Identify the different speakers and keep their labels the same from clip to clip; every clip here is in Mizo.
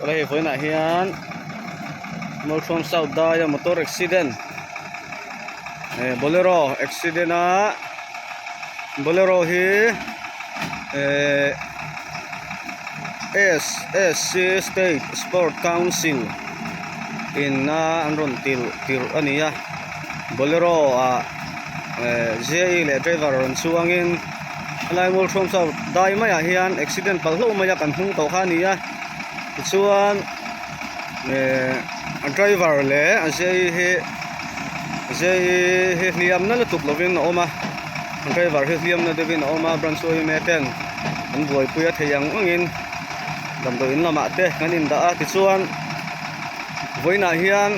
Speaker 1: Awle hei vawiinah hian Mualthuam South daia motor accident eh bolero accident a bolero hi eh S_S_C state sport council in a an rawn tirh tirh a ni a bolero ah eh J_E leh driver rawn chuangin helai Mualthuam South dai maiah hian accident palh hlauh mai a kan hnung tawh kha a ni a tichuan eh a driver leh a J_E hi J_E hi hliam na lutuk lovin a awm a a driver hi hliam na deuhin a awm a branch yma ten an buaipui a thei ang angin damdawi in lamah te kan indah a tichuan vawiinah hian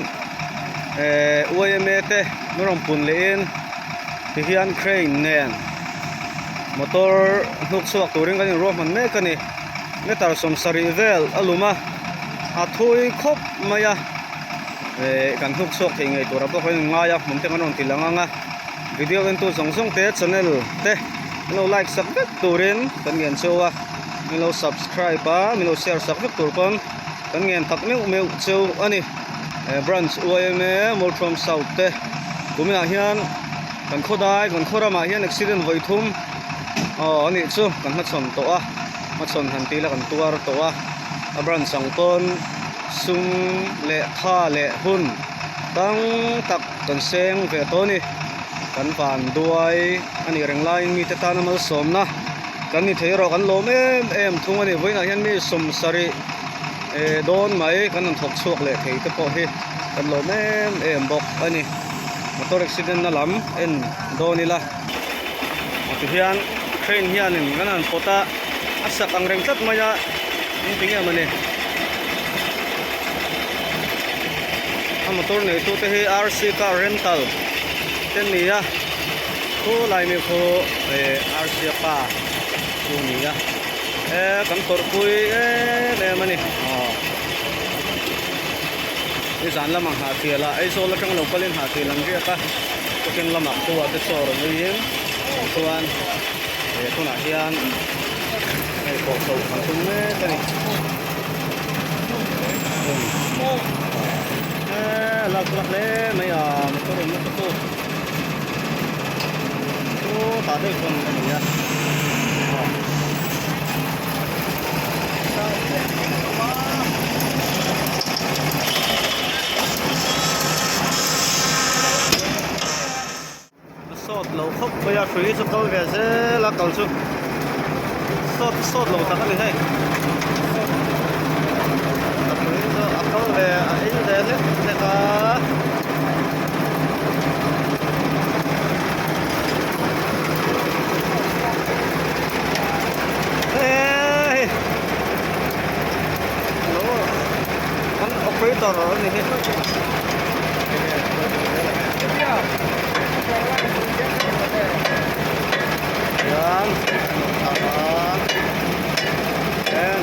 Speaker 1: eh yma te an rawn pun lehin tihian crane nen motor hnuk chhuak turin kan inruahman mek a ni meter 70 vel a lum a a thui khawp mai a eh kan hnuk chhuak thei ngei tur a bawk a inngai a hmun te kan rawn ti lang ang a video entu zawng zawng te channel te min lo like sak vek turin kan ngen cheu a min lo subscribe a min lo share sak vek tur pawn kan ngen tak meuh meuh cheu a ni eh branch yma Mualthuam South te kuminah hian kan khawdai kan khaw ramah hian accident vawi thum aw a nih chu kan hmachhawn tawh a hmachhawn han tih ila kan tuar tawh a a branch ang pawn sum leh tha leh hun tang tak kan seng ve tawh a ni kan van duai a nih reng laiin mite tana malsawmna kan ni thei erawh kan lawm em em thung a ni vawiinah hian mi 70 eh dawn mai kan rawn thawk chhuak leh thei te pawh hi kan lawm em em bawk a ni motor accident na lam en dawn ila tihian crane hianin kan han pawt a a sak ang reng tlat mai a engti nge mawni a motor neitu te hi rc car rental te an ni a khulai mi khu eh rc a pa chu a ni a eh kan tawrhpui em em a ni aw nizan lamah nghahfial ah Aizawl atang lo kalin nghahfial an riak a tukin lamah khua te chaw rawn uiin chuan he tunah hian hei pawh chhoh kan tum mek a ni eh lak lak hle mai a motor awmna te chu chutah daih chuan a ni a A sawt lo khawp mai a hrui chu kal ve zel a kal chu sawt sawt lo tak a ni hei a hrui chu a kal ve a ei ve hlek hlek a. Hei lo kan operator a ni hi. Hian a en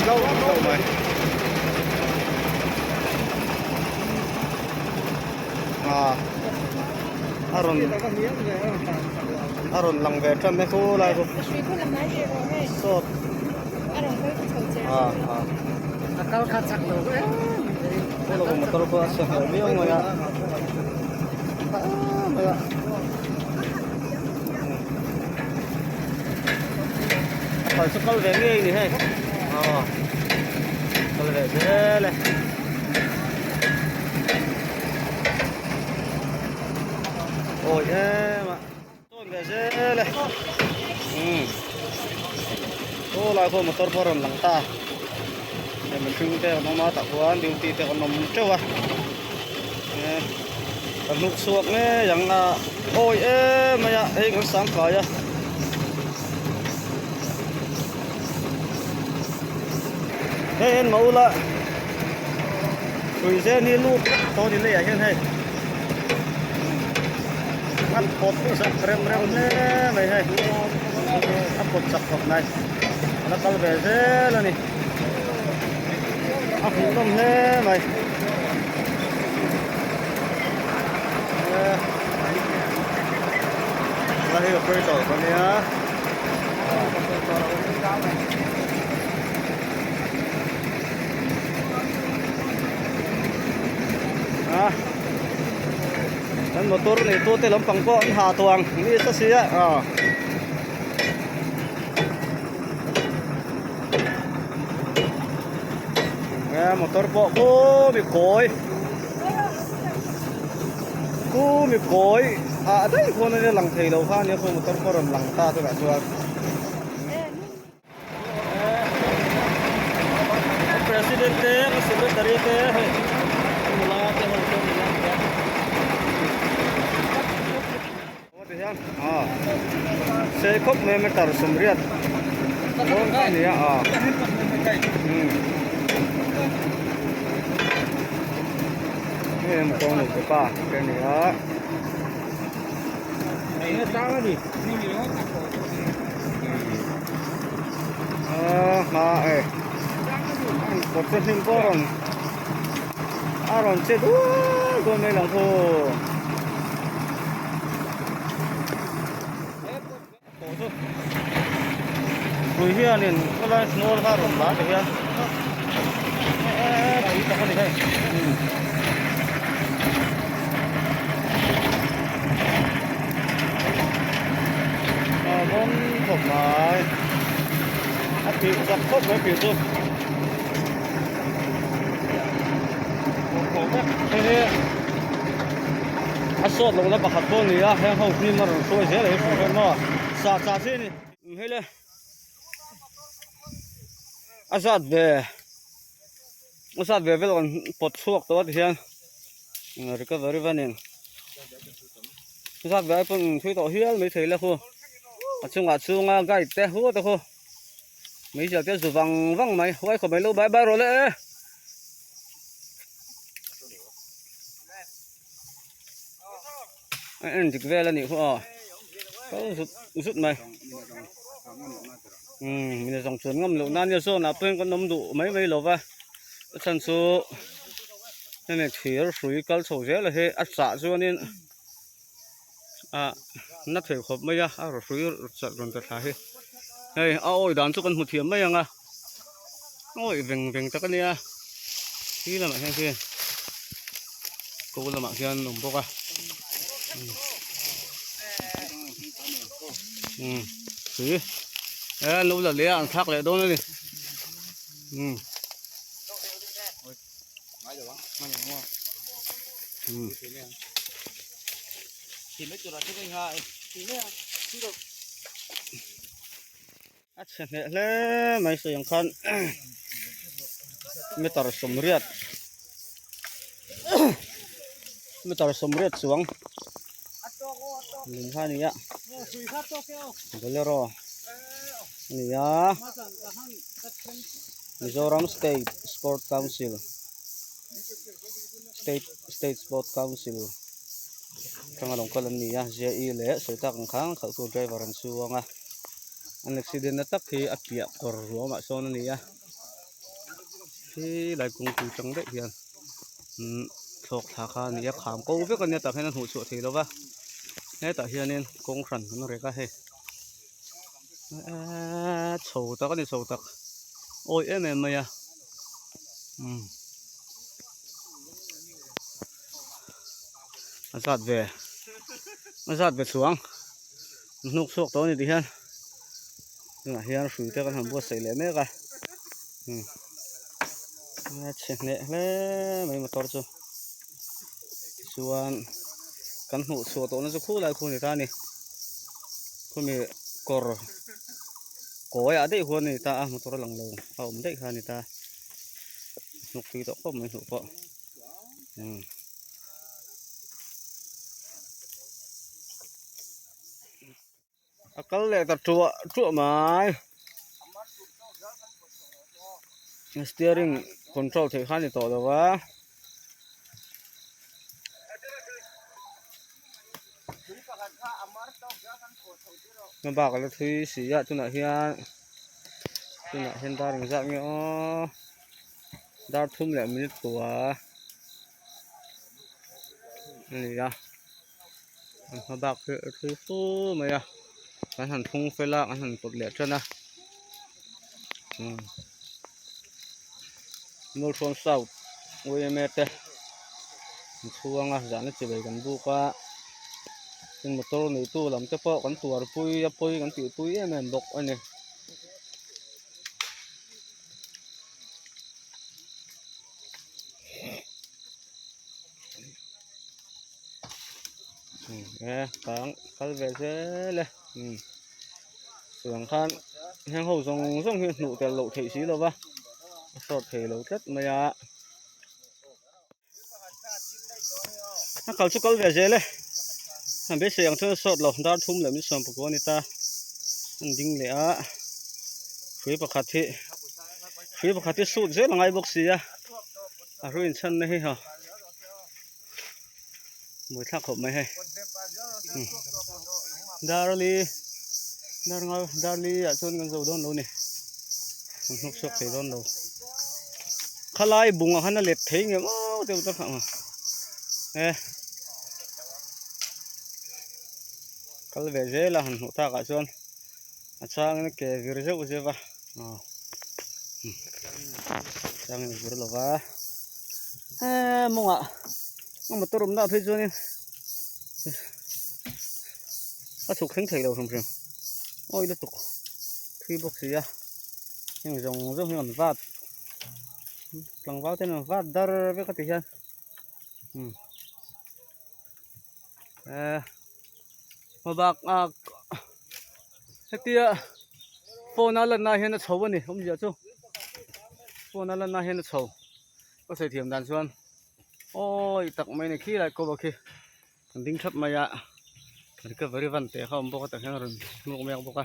Speaker 1: zauh zauh mai. A rawn a rawn lang ve tan e khulai chu sawt
Speaker 2: a kal kha chak lo em
Speaker 1: lo motor pawh a chhe hmel viau mai a mai a a kal chu kal ve ngei ni hei aw kal ve zel e. Awi em a tawn ve zel e umm aw lai khaw motor pawh a rawn lang ta hei mihring te an awm a tah khuan duty te an awm teuh a eh ka hnuk chhuak ngei ang a awi em mai a hei kan sang kai a. Hei en mah ula hrui zen hi lut vek tawh a ni leiah hian hei a pawt chak rem rem hle mai hei a pawt chak khawp mai a la kal ve zel a ni a hmuhnawm hle mai hei operator ka nia. Motor neitu te lampang pawh an ha tawh ang ni sa sia aw. Nge motor pawh khu mi kawi khu mi kawi ah daih khuan ania lang thei lo kha ania khu motor pawh rawn lang ta tunah chuan. President te ka secretary te hei nula te ho te nula te hian a sei khawp mai meter sawmriat dawn kha a ni a a hei motor nei pa te a ni a. A hma e an kawt chu hnim pawh a rawn a rawn che dual dual mai lang khu. Pui hianin khawlai small kha a rawn lar ta hian eee pui tak a ni hei. A rawn khawp mai a tih chak khawp mai tih chu hei hi a sawt lohna pakhat pawh a ni a heng ho hnim a rawn hruai zel a hi hmuh hian maw sah chah chi a ni hei le a zat ve a zat ve vel rawn pawt chhuak tawh a tihian recovery van in a zat ve ai pawn thui tawh hial mai thei la khu a chungah chhunga guide te hu te khu meizial te zu vang vang mai huai khawp mai lo bai bai rawh le e. A en dik vel a nih khu aw kal zut zut mai umm mi zawng chuan ngam loh nan nia zawnah pawhin kan awm duh mai mai lo va a chhan chu hemi thir hrui kal chho zel a hi a chah chuanin ah na thei khawp mai a a hrui chat rawn ta thla hi hei a awi dan chu kan hmu thiam mai ang a awi veng veng tak a nia khi lamah hian khi ko lamah hian a awm bawk a umm tui e an lo la leh a an thlak leh dawn a ni umm. A chhe hneh hle mai sawi ang khan meter sawmriat meter sawmriat chuang lung kha a ni a bolero a ni a. Mizoram State Sport Council State State Sport Council atanga lo kal an ni a J E leh sawi tak ang khan khalhtu driver an chuang a an accident na tak hi a piah kawr ruamah sawn a ni a khi lai kawngpui tang daih hian umm thlawk thla kha a ni a kham ko vek a nia tah hian a hmuh chhuah thei lo va hetah hianin kawng hran an rek a hei. Eee chho tak a ni chho tak awi em em mai a umm a zat ve a zat ve chuang hnuk chhuak tawh a ni ti hian tunah hian hrui te kan han buatsaih leh mek a umm a chhe hneh hle mai motor chu tichuan kan hmuh chhuah tawhna chu khulai khu a ni ta a ni. Khumi kawr kawi ah daih huan a ni ta a motor a lang lo a awm daih kha a ni ta hnuk tui tawh khawp mai hnuh pawh umm a kal leh ta tuah tuah mai steering control theih kha a ni tawh lo va. Hma bak a la thui si a tunah hian tunah hian dar engzat nge aw dar thum leh minute kua a ni a an hma bak hi a thui fu mai a kan han phung fel a kan han pawt leh tan a umm North South yma te an chhuang a zahna chibai kan buk a. Tin motor neitu lam te pawh kan tuarpui a pawi kan tihpui em em bawk a ni. E kang kal ve zel e chuang khan heng ho zawng zawng hi hnuh tel loh theih si lo va a sawt thei lo tlat mai a. A kal chu kal ve zel e a beisei ang chuan a sawt lo dar thum leh min sawm pakua a ni ta an ding leh a hrui pakhat hi hrui pakhat hi sut zel a ngai bawk si a a hrui inchhan na hi haw mawi thlak khawp mai hei dar li dar nga dar li ah chuan kan zo dawn lo ni kan hnuk chhuak thei dawn lo khalai bung ah khan a let thei ngem aw deuh tak ang e kal ve zel a han hmuh tak ah chuan a chang in ke vir zeuh zeuh a aw chang in a vir lo va he mawngah a motor awm dah phei chuanin a chhuk thleng thei lo hrim hrim awi lutuk thui bawk si a heng zawng zawng hi an vat tlangval ten an vat dar vek a ti hian umm eh hmabak ah hetia phone a lanna hian a chho a ni awmzia chu phone a lanna hian a chho ka sawi thiam dan chuan awi tak mai a ni khi lai kawp a khi an ding thap mai a recovery van te kha a awm bawk a tah hian a rawn hmuak mek bawk a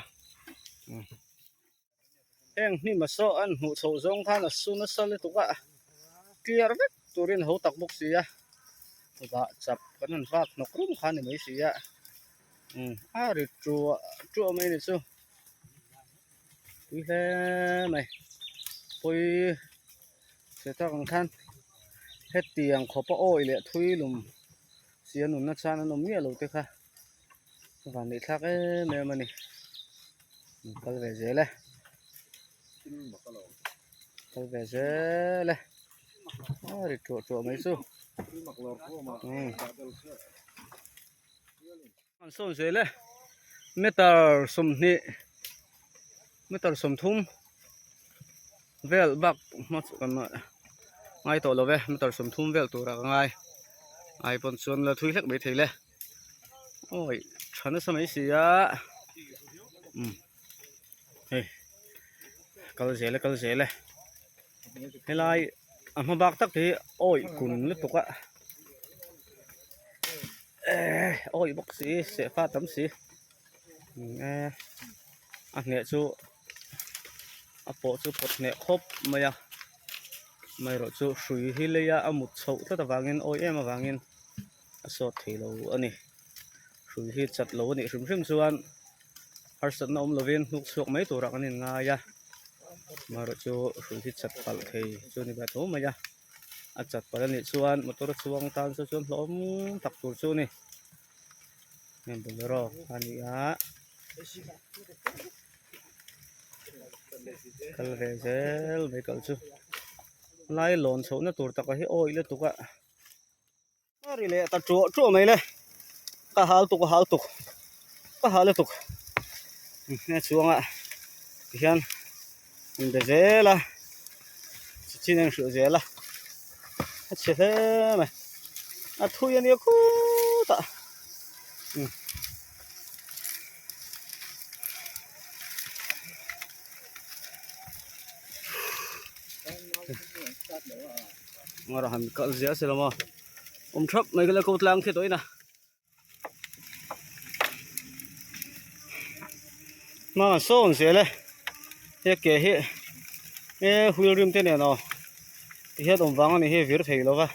Speaker 1: heng hnim a saw an hmuh chhoh zawng khan a su nasa lutuk a clear vek turin ho tak bawk si a chutah chap kan han vak hnawk rum kha a ni mai si a a ri tuah tuah mai a ni chu tui hle mai pawi che tak ang khan hetiang khawpa awi leh thui lum si a nunna chan an awm miah lo te kha van neih thlak em em a ni kal ve zel e kal ve zel e a ri tuah tuah mai chu an sawn zel e meter 20 meter 30 vel bak hma chu kan ngai tawh lo ve meter 30 vel turah ka ngai ai pawn chuan la thui hlek mai thei le awi tha nasa mai si a um hei kal zel e kal zel e helai a hma bak tak hi awi kun lutuk a eh awi bawk si sehfa tam si e a hneh chu a pawh chu pawt hneh khawp mai a amaherawhchu hrui hi leia a mut chhoh tlat avangin awi em avangin a sawt thei lo a ni hrui hi chat lo a nih hrim hrim chuan harsatna awm lovin hnuk chhuak mai turah kan inngai a amaherawhchu hrui hi chat palh thei chu a ni ve tho mai a a chat palh a nih chuan motor chuang tan chu chuan hlawm tak tur chu a ni heng bolero a ni a kal ve zel mai kal chu lai lawn chhohna tur taka hi awih lutuk a. A ri leh ta tuah tuah mai le ka hal tuk a hal tuk ka hal lutuk a chhuanga tihian an be zel a chin a inhrilh zel a a chhe hle mai a thui a nia khutah umm. Ngawrh han kal zia se lo maw awm thap mai ka la ko tlang khi tawh in a hma an sawn zel e he ke hi he wheel rim te nen aw tihian awm vang a ni hi vir thei lo va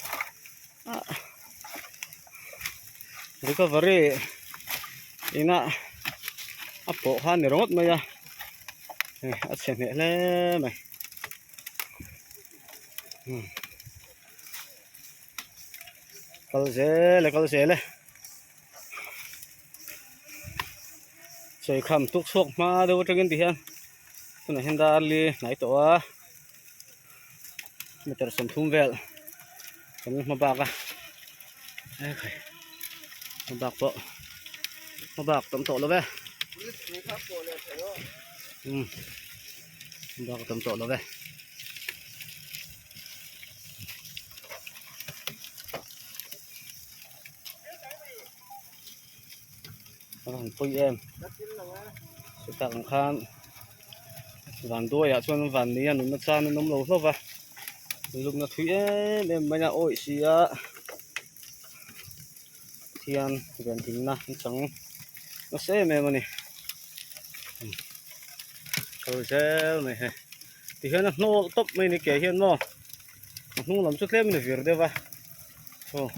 Speaker 1: ah recovery ina a pawh khan ni ringawt mai a hei a chhe hneh hle mai. Kal zel e kal zel e sawikham tuk chhuak hma deuh atangin ti hian tunah hian dar li hnai tawh a meter 30 vel kan hma bak a ekhai hma bak pawh. Hmabak tam tawh lo ve. Umm hmabak tam tawh lo ve. A han pawi em chutah ang khan van duaiah chuan van ni a nunna chan an awm lo hlauh va lukna thui em em mai a awih si a thian ven himna an chang nasa em em a ni kal zel mai hei tihian a hnawlh tawp mai ni ke hian maw a hnung lam chu tlem in a vir deuh va aw.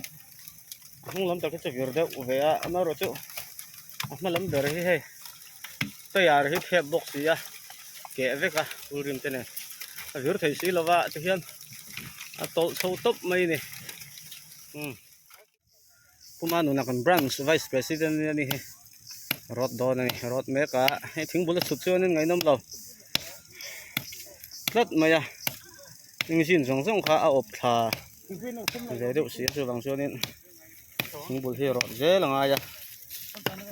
Speaker 1: A hnung lam tak hi chu vir deuh ve a amaherawh chu a hma lam ber hi hei tyre hi thep bawk si a keh vek a phul rim te nen a vir thei si lova tihian a tawlh chho tawp mai a ni umm Puma nuna kan branch vice president a ni hi rawt dawn a ni rawt mek a hei thing bul a chhut chuanin ngaihnawm lo tlat mai a engine zawng zawng kha a awp thla. Ve deuh si a chuvang chuanin thing bul hi rawt zel a ngai a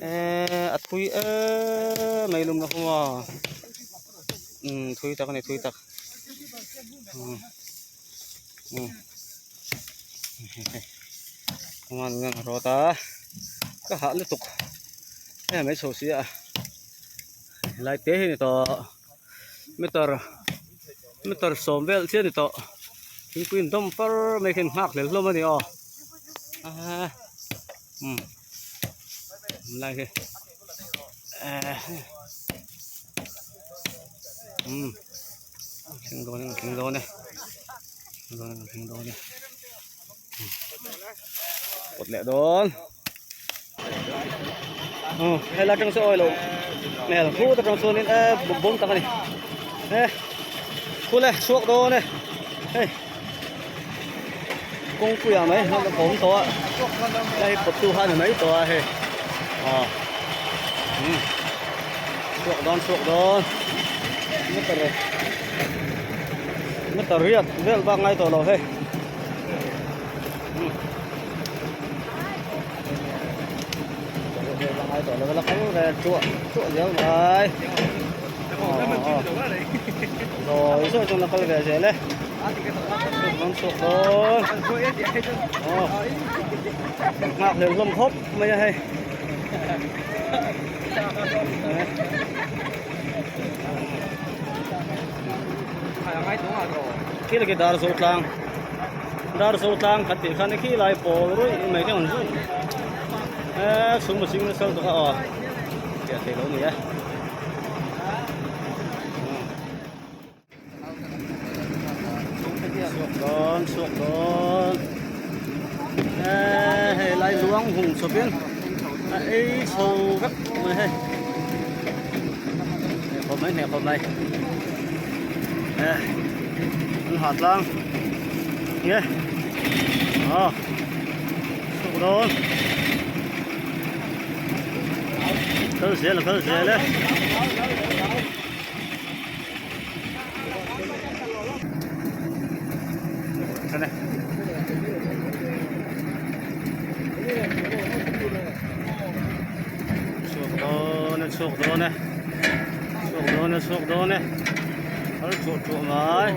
Speaker 1: eee a thui em mai lum na hum a umm thui tak a ni thui tak umm umm a rawt a ka hah lutuk em mai chho si a helai te hi a ni tawh meter meter sawm vel chiah a ni tawh thingpui in dawm far mai kha in nghak hlel hlawm a ni aw ahh umm lai hi ehh umm thleng dawn e thleng dawn e thleng dawn e kawt leh dawn umm helai atang sawn awilo hmel phut atang chuanin eh bawm tak ani eh khul e chhuak dawn e hei kawngpui ah mai a awm tawh a helai hi pawttu kha a ni mai tawh a hei aw umm chhuak dawn chhuak dawn meter meter riat vel bak ngai tawh lo hei. Rồi rồi chúng ta kal ve zel e rawn chhuak dawn aw nghak hlel hlawm khawp mai a hei khi là cái dar zo tlang dar zo tlang khat tih khan khi lai pawl ruih mai te an zui e chung machine nasa lutuk a aw chiah thei lo ni e chhuak dawn chhuak dawn e hei lai luang hung chawpin a ei chho vek mai hei hneh khawp mai hneh khawp mai e an hah tlang nge aw chhuk dawn kal zel a kal zel e. Chhuak dawn e chhuak dawn e chhuak dawn e chhuak dawn e kal thuah thuah mai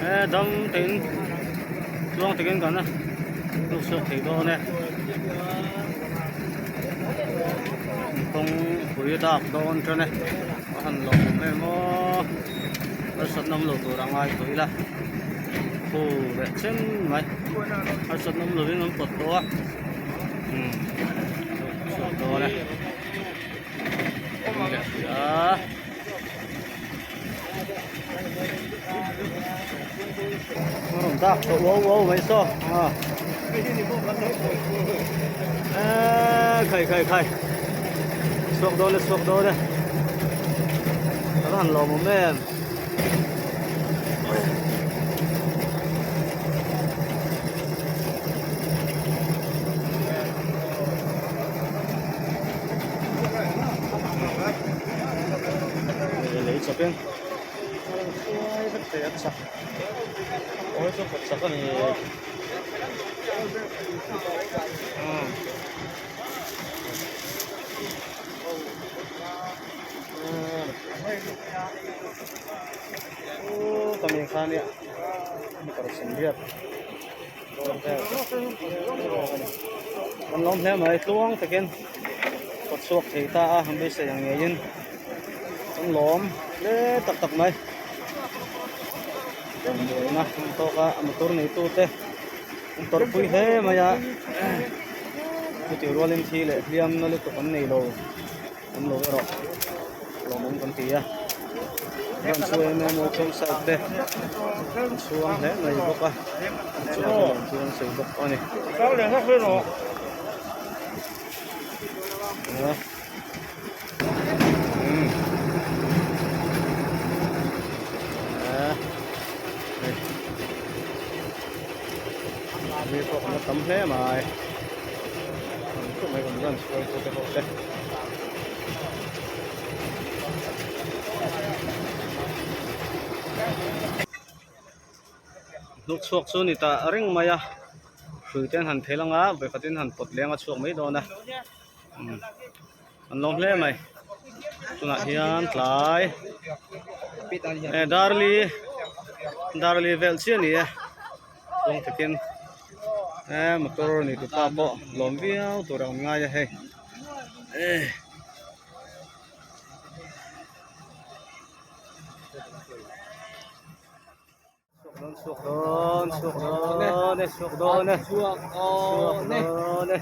Speaker 1: e dam tein tluang takin kan a lut chhuak thei dawn e kawng pui dak dawn tan e a han lo awm em aw harsatna awm lo tur a ngai tawh ila khu leh chen mai harsatna awm lovin an pawt tawh a umm chhuak dawn e leh hrih a rawn dak tawh uau uau mai saw a eee khai khai khai chhuak dawn e chhuak dawn e ka va han lawm awm em. Lei chawpin suai vek thei a chak aw chu kawt chak a ni umm. Uuu ka mi kha nia motor sen riat dawn vel kan lawm hle mai tluang takin kawt chhuak thei ta a an beisei ang ngeiin kan lawm hle tak tak mai damdawiina an tawk a motor neitu te an tawrhpui hle mai a chutih rualin thi leh hliam na lutuk an nei lo. Awm lo erawh lawmawm kan ti a chuan chu em em awm side te an chhuang hle mai bawk a chuan lawm chu an sawi bawk a ni. Mi pawh kan la tam hle mai. Hnuk chhuak chu ni ta reng mai a hrui te an han phel ang a vawikhat in han pawt leng a chhuak mai dawn a an lawm hle mai tunah hian tlai eh darli darli vel chiah a ni e. Kawng takin eh motor nei tu pa pawh lawm viau tur a awm ngai a hei eh. Chhuak dawn chhuak dawn chhuak dawn e chhuak dawn e chhuak dawn e.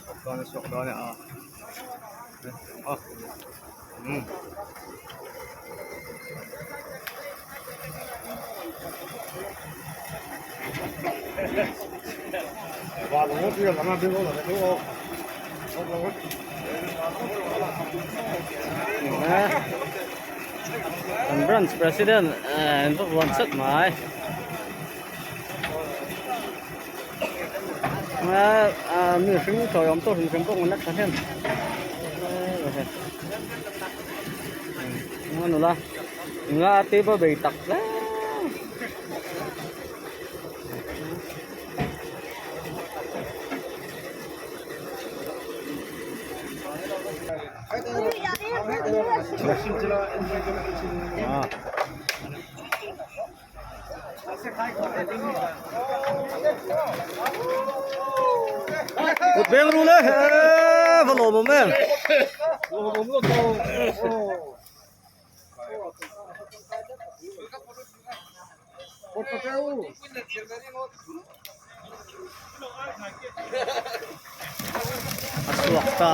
Speaker 1: Chhuak dawn e chhuak dawn e a. Kan branch president an va vuan chat mai mi hring tawi awm tawh hrim hrim pawh ngun la tha hnem. Nula nula te pawh bei tak hle. Kut beng ru le va lawm awm em. A chhuak ta.